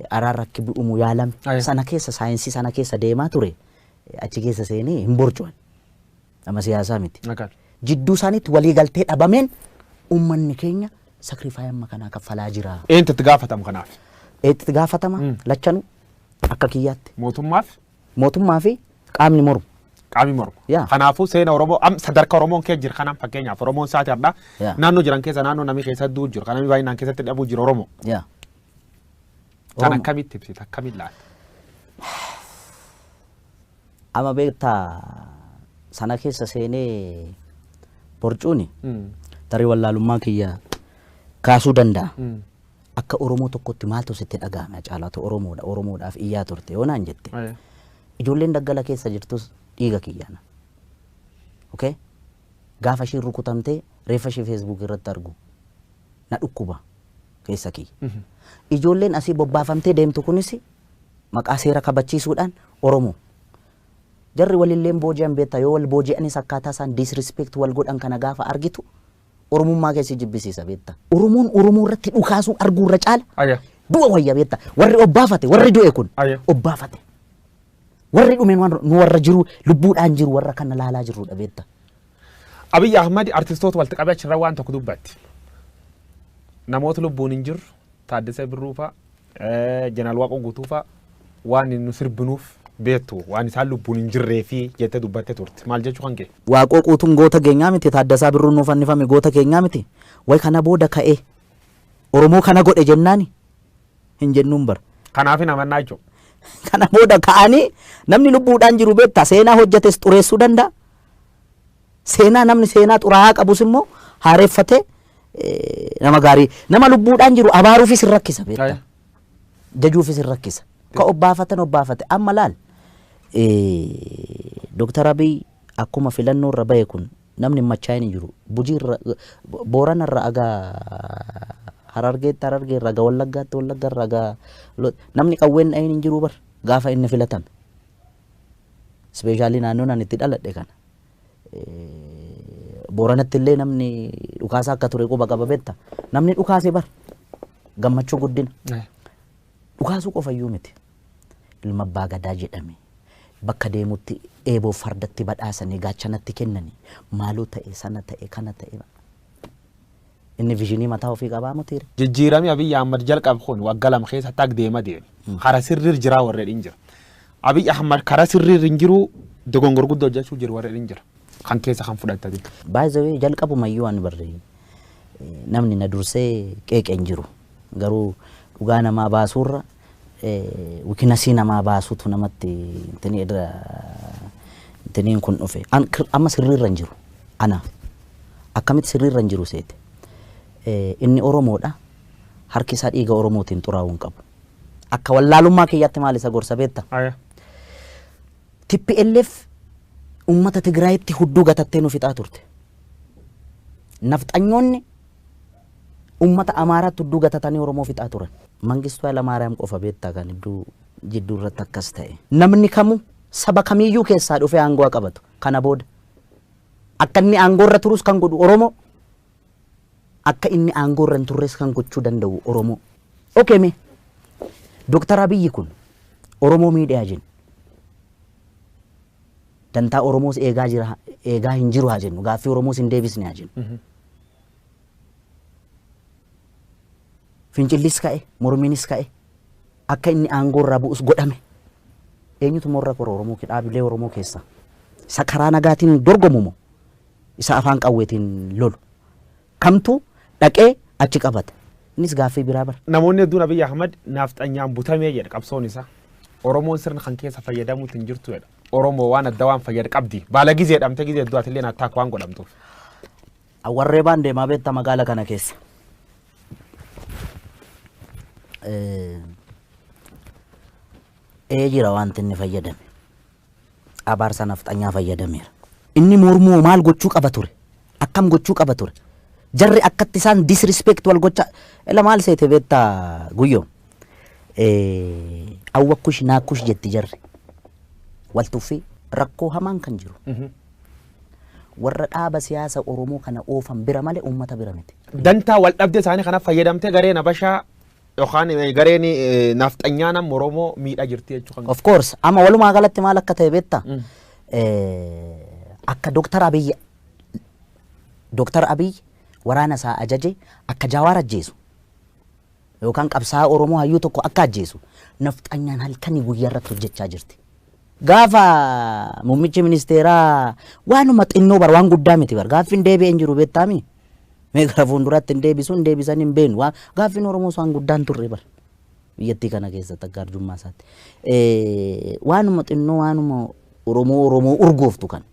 araarra akka bu'umu yaalame. Sana keessa saayinsii sana keessa deemaa ture, achi keessa seenee hin borcuan. Nama siyaasaa miti. Jidduu isaaniitti waliigaltee dhabameen uummanni keenya sakrifaayii amma kanaa kaffalaa jira. Eenyutu itti gaafatama kanaaf? Itti gaafatama lachanuu akka kiyyaatti. Mootummaaf? Mootummaa fi qaamni mormu. Qaamni mormu. Kanaafuu seena Oromoo am sadarkaa Oromoon kee jira kanaan, fakkeenyaaf Oromoon saati har'aa naannoo jiran keessa, naannoo namni keessa du'u jiru, kan namni baay'inaan keessatti dhabuu jiru Oromoo. Kan akkamitti ibsita, akkamitti laata? Amma beektaa, sana keessa seenee borcuuni tarii wallaalummaa kiyya kaasuu danda'a. Akka Oromoo tokkotti maaltu sitti dhaga'ame caalaatu Oromoodha Oromoodhaaf iyyaa turte yoo naan jette. Ijoolleen daggala keessa jirtus dhiiga kiyyaana. Okay? Gaafa ishiin rukutamtee reeffa ishee Facebook irratti argu na dhukkuba keessa kiyya. Ijoolleen asii bobbaafamtee deemtu kunis maqaa seera kabachiisuudhaan Oromoo. Jarri walilleen booji'an beektaa yoo wal booji'anis akkaataa isaan disrespect wal godhan kana gaafa argitu Oromummaa keessi jibbisiisa beektaa. Oromoon Oromoo irratti dhukaasuu arguu irra caala du'a wayya beektaa. Warri obbaafate warri du'e kun obbaafate. Warri dhumeen waan nu warra jiru lubbuudhaan jiru warra kana laalaa jirrudha beektaa. Abiy Ahmad artistoota walitti qabee achirra waan tokko dubbatti. Namoota lubbuun hin jirru Taaddasee Birruu fa'a, Jeneraal Waaqoo Guutuu fa'a waan nu sirbinuuf beektu waan isaan lubbuun hin jirree fi jettee dubbattee turte. Maal jechuu kan kee? Waaqoo Guutuun goota keenyaa miti, Taaddasaa Birruun nuuf fannifame goota keenyaa miti. Way kana booda ka'ee Oromoo kana godhe jennaani hin jennuun bara. Kanaaf hin amannaa jechuudha. Kana booda ka'anii namni lubbuudhaan jiru beektaa seenaa hojjetes xureessuu danda'a. Seenaa namni seenaa xuraa'aa qabus immoo haareeffatee nama gaarii nama lubbuudhaan jiru abaaruufis hin rakkisa beektaa. Jajuufis hin rakkisa. Ka obbaafatan obbaafate amma laal Dooktar Abiy akkuma filannoo irra bahe kun namni machaa'in hin jiru. Bujii irra Boorana irra agaa Harargeetti Harargee irra agaa Wallaggaatti Wallagga irra agaa namni qawween dhahin hin jiru bar gaafa inni filatame. Ispeeshaalii naannoon ani itti dhaladhe kana. Booranatti illee namni dhukaasaa akka ture quba qaba beekta. Namni dhukaase bar gammachuu guddina. Dhukaasuu qofa iyyuu miti. Ilma abbaa gadaa jedhame bakka deemutti eeboo fardatti badhaasanii gaachanatti kennanii maaloo ta'e sana ta'e kana ta'e. Inni visionii mataa ofii qabaa mutiire. Jijjiiramni Abiy Ahmad jalqabe kun waggaa 2 keessatti akka deema deeme. Karaa sirriir jiraa warreen hin jira. Abiy Ahmad karaa sirriir hin jiru dogongor guddoo hojjechuu jiru warreen hin jira. Kan keessa kan fudhatanii. By the way jalqabumayyuu ani barre namni na dursee qeeqee hin jiru. Garuu dhugaa namaa baasuurra wikinasii namaa baasuutu namatti intiniin kun dhufe. Amma sirriirra hin jiru. Ana akkamitti sirriirra hin jiru seete. Inni Oromoodha. Harki isaa dhiiga Oromootiin xuraa'uu hin qabu. Akka wallaalummaa kiyyaatti maal isa gorsa beektaa? TPLF uummata Tigraayitti hudduu gatattee nu fixaa turte. Nafxanyoonni uummata Amaaraatti hudduu gatatanii Oromoo fixaa turan. Mangistuu Hayilamaariyaam qofa beektaa kan iddoo jidduu irratti akkas ta'e. Namni kamuu saba kamiyyuu keessaa dhufee aangoo qabatu. Kana booda akka inni aangoo irra turus kan godhu Oromoo, akka inni aangoo irra hin turres kan gochuu danda'u Oromoo. Okay mee Dooktar Abiyyi kun Oromoo miidhaa jennu. Dantaa Oromoos eegaa jira eegaa hin jiru haa jennu gaaffii Oromoos hin deebisne haa jennu. Fincillis ka'e mormiinis ka'e akka inni aangoo irraa bu'us godhame. Eenyutu morra kora Oromoo dhaabilee Oromoo keessa? Isa karaa nagaatiin dorgomu moo isa afaan qawweetiin lolu? Kamtu dhaqee achi qabata? Innis gaaffii biraa bara. Namoonni hedduun Abiy Ahmad naafxanyaan butamee jedha qabsoon isaa. Oromoon sirna kan keessa fayyadamuutti hin jirtu jedha. Oromoo waan adda waan fayyada qabdi. Baala gizee dhamte gizee hedduu atillee attaak waan godhamtuuf. Warree baan deemaa beektaa magaala kana keessa. Ee jira wanti inni fayyadame. Abaarsa nafxanyaa fayyadameera. Inni mormuu maal gochuu qaba ture? Akkam gochuu qaba ture? Jarri akkatti isaan disrespect wal gocha ila maal seete beektaa guyyoo? Awwakkush naakkush jetti jarri. Wal tuffii rakkoo hamaan kan jiru. Warra dhaaba siyaasa Oromoo kana oofan bira malee uummata bira miti. Dantaa wal dhabdee isaanii kana fayyadamtee gareen Habashaa yookaan gareen nafxanyaa nama Oromoo miidhaa jirti jechuudha. Of course amma walumaa galatti maal akka ta'e beektaa? Akka Dooktar Abiy Dooktar Abiy waraana isaa ajaje akka Jawaar ajjeesu yookaan qabsaa'aa Oromoo hayyuu tokko akka ajjeesu nafxanyaan halkanii guyyaa irratti hojjechaa jirti. Gaafa muummichi ministeeraa waanuma xinnoo bar waan guddaa miti bar gaaffiin deebi'ee hin jiru beektaami. Mee gara fuulduraatti hin deebisu hin deebisan hin beenu gaaffiin Oromoo waan guddaan turre bar biyyattii kana keessatti akka arjummaa isaatti. Waanuma xinnoo waanuma Oromoo Oromoo urgooftu kan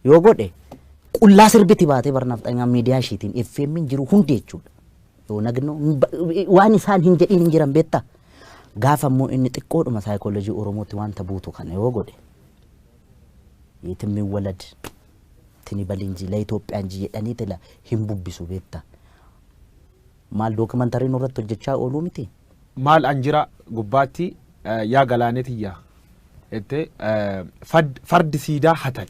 yoo godhe qullaa sirbiti baatee bar nafxanyaan miidiyaa ishiitiin FM jiru hundi jechuudha. ኦነግ ነው waan isaan hin jedhin hin jiran beektaa. Gaafa immoo inni xiqqoodhuma saayikoolojii Oromootti wanta buutu kana yoo godhe የትም ይወለድ እንትን ይበል እንጂ ለኢትዮጵያ እንጂ jedhanii tila hin bubbisu beektaa. Maal dookimantarii nurratti hojjechaa ooluu miti. Maal an jira gubbaatti yaa galaanee tiyya jettee fardi siidaa hatan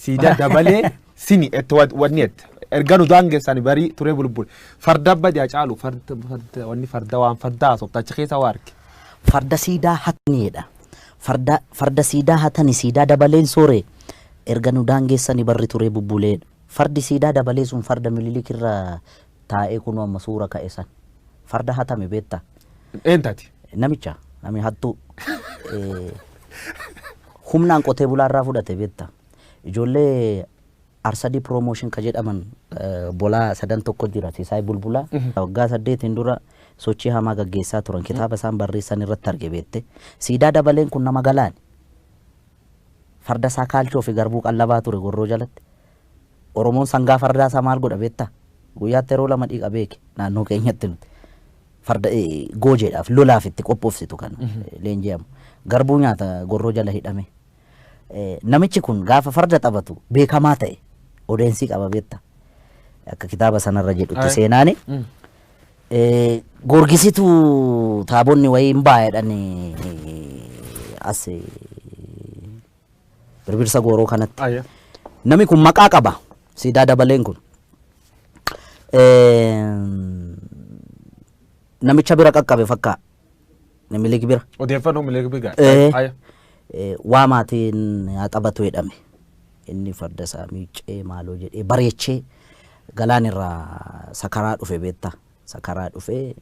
siidaa dabalee sini itti wanni jette erga nu daangessan barii turee bulbul farda badi Hacaalu farda farda wanni farda waan farda haasofta achi keessa waa arge. Farda siidaa hataniidha. Farda siidaa hatani siidaa dabaleen soore erga nu daangeessani barri turee bubbuleedha. Fardi siidaa dabalee sun farda Minilik irra taa'ee kunoo amma suura ka'e san. Farda hatame beektaa. Eentaati? Namicha nami hattuu humnaan qotee bulaa irraa fudhate beektaa. Ijoollee Arsadii Promotion ka jedhaman bolaa sadan tokko jira Sisaay Bulbulaa. Waggaa 8 dura sochii hamaa gaggeessaa turan kitaaba isaan barreessan irratti arge beekte. Siidaa dabaleen kun nama galaani. Farda isaa kaalchoo fi garbuu qallabaa ture gorroo jalatti. Oromoon sangaa fardaa isaa maal godha beektaa? Guyyaatti yeroo lama dhiqa beeke naannoo keenyatti nuti. Farda goojeedhaaf lolaaf itti qophoofsitu kana leenji'amu. Garbuu nyaata gorroo jala hidhame. Namichi kun gaafa farda taphatu beekamaa ta'e odeensii qaba beektaa. Akka kitaaba sanarra jedhutti seenaani. Goorgisitu taabonni wayii hin baay'edhan as birbirsa gooroo kanatti. Namni kun maqaa qaba siidaa dabaleen kun. Namicha bira qaqqabe fakkaa. Minilik bira. Odeeffannoo Minilik bira. Waa maatiin haa taphatu jedhame. Inni farda isaa miiccee maaloo jedhee bareechee galaan irraa sakaraa dhufe beektaa. Sakaraa dhufee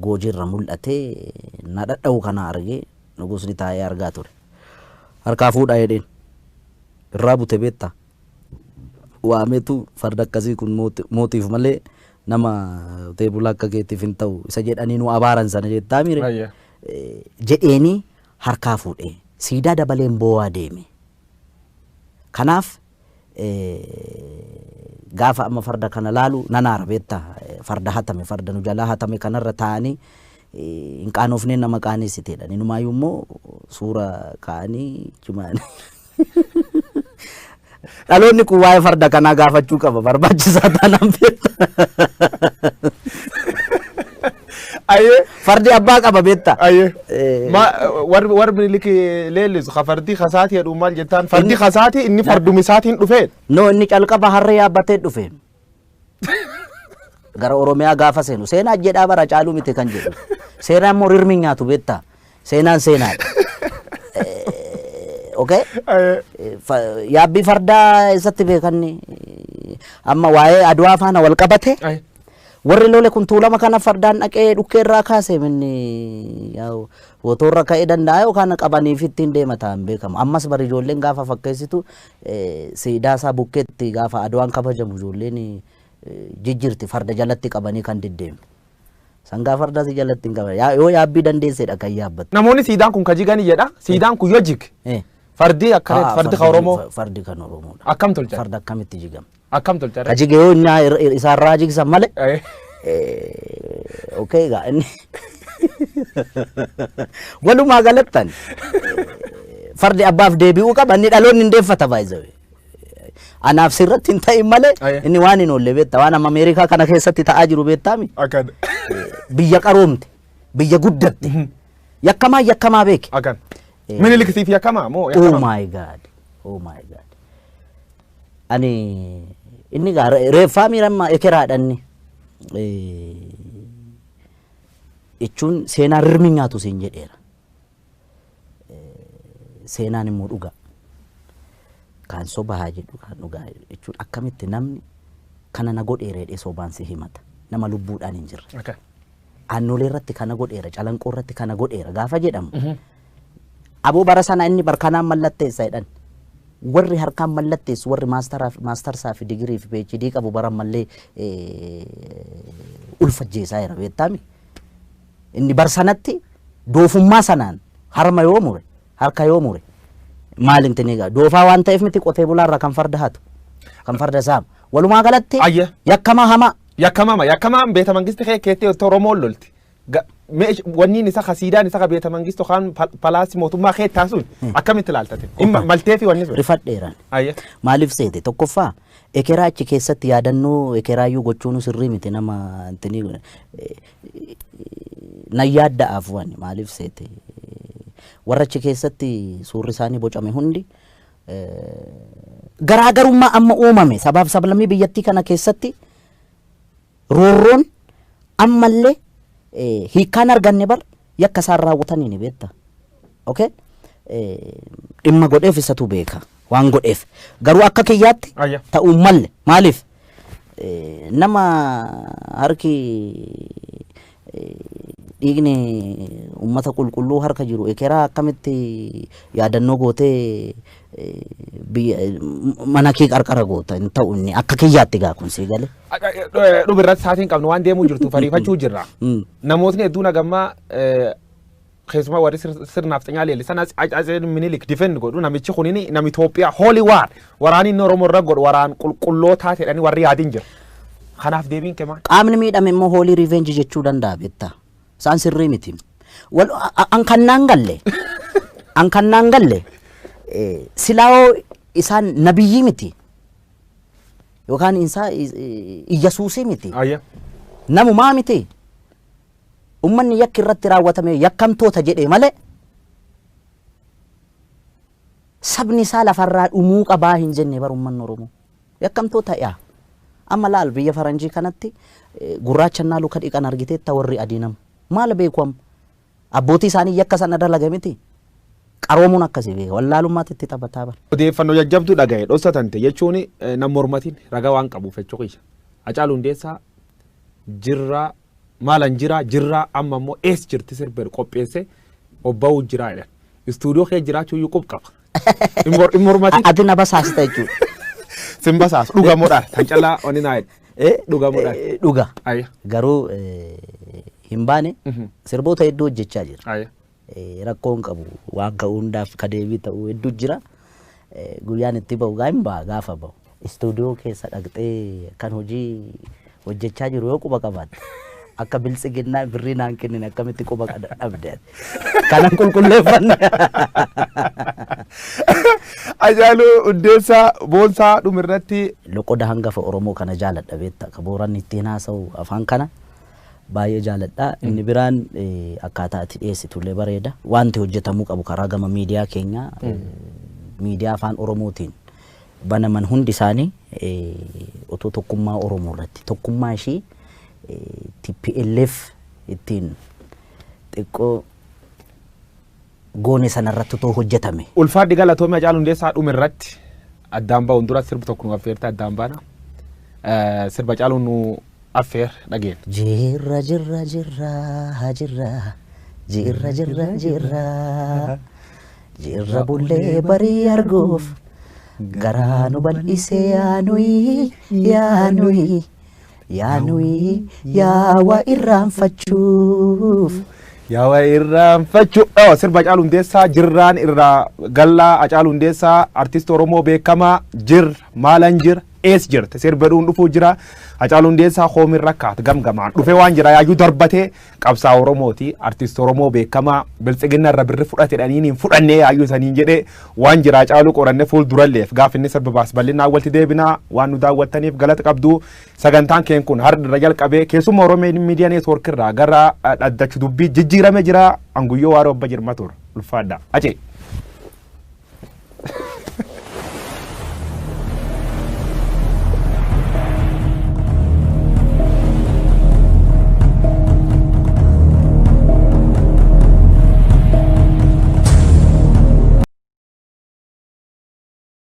goojiirra mul'atee na dhadha'u kana argee nugusni taa'ee argaa ture. Harkaa fuudhaa jedheen irraa bute beektaa. Waameetu farda akkasii kun mootiif malee nama qotee bulaa akka keetiif hin ta'u isa jedhanii nu abaaran sana jettaa miire. Jedheenii harkaa fuudhee siidaa dabaleen boo'aa deeme. Kanaaf gaafa amma farda kana laalu nan aara beektaa. Farda hatame farda nu jalaa hatame kanarra taa'anii hin qaanofnee nama qaaneessiteedha. Inumaayyuu immoo suura kaa'anii jimaan. Dhaloonni kun waa'ee farda kanaa gaafachuu qaba barbaachisaa taanaan beektaa. Fardi abbaa qaba beektaa. Warri Minilik leellisu ka fardi kasaati jedhu maal jettaan fardi kasaati inni fardumi isaatiin dhufee. No inni calqaba harree yaabbatee dhufe. Gara Oromiyaa gaafa seenu seenaa jedhaa bara caaluu miti kan jedhu. Seenaan immoo rirmi nyaatu beektaa. Seenaan seenaadha. Okay? Yaabbii fardaa eessatti beekanni amma waa'ee Adwaa faana wal qabate. Warri lole kun tuulama kana fardaan dhaqee dhukkee irraa kaase minni wotorra ka'ee danda'a yookaan qabaniif ittiin deema ta'an beekamu. Ammas bari ijoolleen gaafa fakkeessitu siidaa isaa bukkeetti gaafa Adwaan kabajamu ijoolleen jijjiirti farda jalatti qabanii kan deddeemu. Sangaa fardaa si jalatti hin qaban. Yoo yaabbii dandeessedha kan yaabbatu. Namoonni siidaan kun ka jigani jedha. Siidaan kun yoo jige. Fardi akka fardi kan Oromoo. Fardi kan Oromoodha. Akkam tolcha? Farda akkamitti jigama? Akkam tolcha? Ka jige yoo inni isaarraa jigsan malee. Okay egaa inni walumaa galattan fardi abbaaf deebi'uu qaba inni dhaloonni hin deeffata baay'ee. Anaaf sirratti hin ta'in malee inni waan hin oolle beektaa waan amma Ameerikaa kana keessatti ta'aa jiru beektaami. Biyya qaroomte biyya guddatte yakkamaa yakkamaa beeke. Akkan. Minilik siif yakkamaa moo yakkamaa? Oh my God. Oh my God. Ani inni gaa reeffaa miirammaa ekeraadha inni. Jechuun seenaan rirmi nyaatu siin jedheera. Seenaan immoo dhugaa. Kan soba haa jedhu kan dhugaa jechuun akkamitti namni kana na godheera jedhee sobaan si himata. Nama lubbuudhaan hin jirre. Aannolee irratti kana godheera, calanqoo irratti kana godheera gaafa jedhamu. Aboo bara sana inni barkanaan mallatteessa jedhan. Warri harkaan mallatteessu warri maastarsaa fi digirii fi PhD qabu bara mallee ulfajjeessaa jira beektaami. Inni bar sanatti doofummaa sanaan harma yoo mure harka yoo mure maal inti egaa doofaa waan ta'eef miti qotee bulaarraa kan farda hatu kan farda saamu. Walumaa galatti yakkamaa hamaa. Yakkamama yakkamaan beeta mangisti kee keettee Oromoon lolti. Wanni isa kasiidaan isa beeta mangistu kan palaasii mootummaa kee taasuun akkamitti ilaaltate? Maltee fi wanni sun. Rifadheeraan. Maaliif seete tokkoffaa ekeraa achi keessatti yaadannoo ekeraayyuu gochuun sirrii miti nama na yaadda'aaf waan maaliif seete warra achi keessatti suurri isaanii bocame hundi garaagarummaa amma uumame sabaaf sablammii biyyattii kana keessatti roorroon ammallee hiikkaan arganne bar yakka isaan raawwatanii ni beekta. Okay? Dhimma godheef isatu beeka waan godheef garuu akka kiyyaatti ta'uu malle maaliif nama harki dhiigni uummata qulqulluu harka jiru ekeraa akkamitti yaadannoo gootee mana kee qarqara goota hin ta'u inni akka kiyyaatti gaa kun sii galee. Dhubirratti sa'aatiin qabnu waan deemuu jirtu fariifachuu jirra. Namootni hedduun hagammaa keessumaa warri sirnaaf xinyaa leellisan Atsee Minilik difend godhu namichi kunini nama Itoophiyaa holy war waraanni inni Oromoo irra godhu waraan qulqullootaa jedhanii warri yaadin jira. Kanaaf deebiin kee maal? Qaamni miidhame immoo holy revenge jechuu danda'a beektaa. Isaan sirrii miti. An kan naan galle an kan naan galle silaa'oo isaan nabiyyii miti yookaan isaa Iyyasuusii miti. Namumaa miti. Uummanni yakki irratti raawwatame yakkamtoota jedhee malee sabni isaa lafarraa dhumuu qabaa hin jenne bar uummanni Oromoo. Yakkamtoota yaa. Amma laal biyya faranjii kanatti gurraacha luka dhiqan argiteetta warri adii nama. Maal beeku amma? Abbootii isaanii yakka sana dalaga miti. Qaroomuun akkasii beeka. Wallaalummaatti itti taphataa bara. Odeeffannoo jajjabduu dhaga'e dhoksatante jechuun nama mormatiin ragaa waan qabuuf jechuudha. Hacaaluu Hundeessaa jirraa maalan jiraa jirraa amma immoo ees jirti sirba qopheesse obba'uu jiraa jedhan. Istuudiyoo kee jiraachuu iyyuu qub qaba. In mormatiin. Ati na basaasta jechuudha. Sin basaas dhugamuudha. Tan callaa oni naa jedhe. Dhugamuudha. Dhuga. Garuu hin baane sirboota hedduu hojjechaa jira. Rakkoon qabu waan ka'uu hundaaf ka deebii ta'uu hedduu jira. Guyyaan itti ba'u gaa hin ba'a gaafa ba'u. Istuudiyoo keessa dhaqxee kan hojii hojjechaa jiru yoo quba qabaatte akka biltsiginnaa birrii naan kennine akkamitti quba dhabde. Kanan qulqulleeffanne. Hacaaluu Hundeessaa Boonsaa dhumirratti. Loqoda hangafa Oromoo kana jaaladha beektaa ka Booranni ittiin haasa'u afaan kana baay'ee jaaladha. Inni biraan akkaataa ati dhiyeessitullee bareeda. Wanti hojjetamuu qabu karaa gama miidiyaa keenyaa miidiyaa afaan Oromootiin banaman hundi isaanii otoo tokkummaa Oromoo irratti tokkummaa ishii TPLF ittiin xiqqoo goone sanarratti otoo hojjetame. Ulfaadhi galatoomii Hacaaluu Hundeessaa dhumirratti addaan ba'uun dura sirbi tokko nu affeerte addaan baana. Sirba Hacaaluu nu affeer dhageenya. Jirra jirra jirra jirra jirra jirra jirra jirra bullee barii arguuf garaa nu bal'isee yaanuyi yaanuyi yaanuyi yaawaa irraanfachuuf. Yaawaa irraanfachuu. Sirba Hacaaluu Hundeessaa jirraan irraa gallaa Hacaaluu Hundeessaa artist Oromoo beekamaa jir maalan jira ees jirte sirba dhuun dhufuu jira Hacaaluu Hundeessaa hoomin rakkaat gamgamaan dhufee waan jira yaayyuu darbatee qabsaa Oromooti artist Oromoo beekamaa biltsiginna irra birri fudhate dhaniin hin fudhannee yaayyuu saniin jedhee waan jira Hacaaluu qoranne fuulduralleef gaaf inni sirba baas bal'inaa walitti deebinaa waan nu daawwattaniif galata qabdu sagantaan keen kun har'a irra jalqabee keessuma Oromoo miidiyaa neetwoork irraa gara dhaddachu dubbii jijjiirame jira anguyyoo waaroo abba jirma ture ulfaadha. Acee.